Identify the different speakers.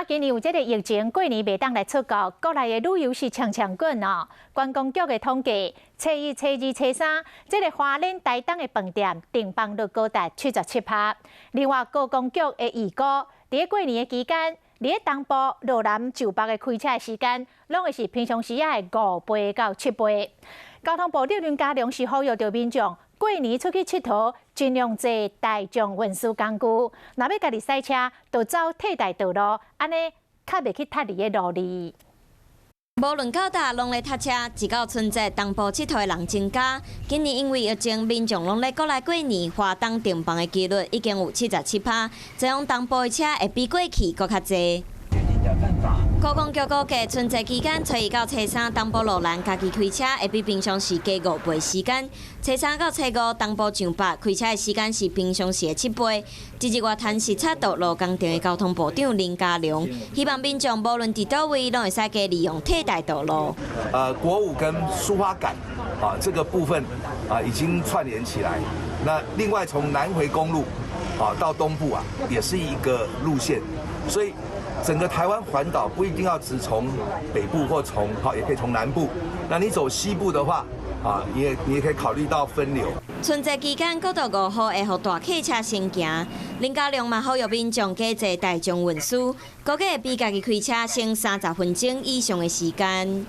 Speaker 1: 今年有這个疫情，過年袂當來出國，國內的旅遊是衝衝滾哦。觀光局的統計，初一、初二、初三，這个花蓮、台東的飯店訂房率高達77%。另外，觀光局的預估，佇咧過年的期間，佇咧東部、羅南、上北的開車的時間，攏會是平常時仔的5倍到7倍。交通部長林佳龍是呼籲著民眾過年出去𨑨迌，盡量坐大眾運輸工具。若欲家己駛車，就走替代道路，按呢較袂去塞佇咧路裡。
Speaker 2: 無論到佗攏咧塞車，一到春節，東部𨑨迌的人增加。今年因為疫情，民眾攏咧國內過年，花東訂房的幾率已經有77%，這樣東部的車會比過去閣較濟。觀光局估計，春節期間初一到初三，東部路南家己開車會比平常時加5倍時間；初三到初五，東部上北開車的時間是平常時的7倍。這日外灘視察道路工程的交通部長林佳龍，希望民眾無論佇佗位，攏會使加利用替代道路。
Speaker 3: 國五跟蘇花改啊，這個部分啊已經串聯起來。那另外從南迴公路啊到東部啊，也是一個路線，所以整個台灣環島不一定要只從北部或從，好，也可以從南部。那你走西部的話，啊，你也可以考慮到分流。
Speaker 2: 春節期間，國道5號會予大客車先行。林佳龍嘛呼籲民眾加坐大眾運輸，估計會比家己開車省30分鐘以上的時間。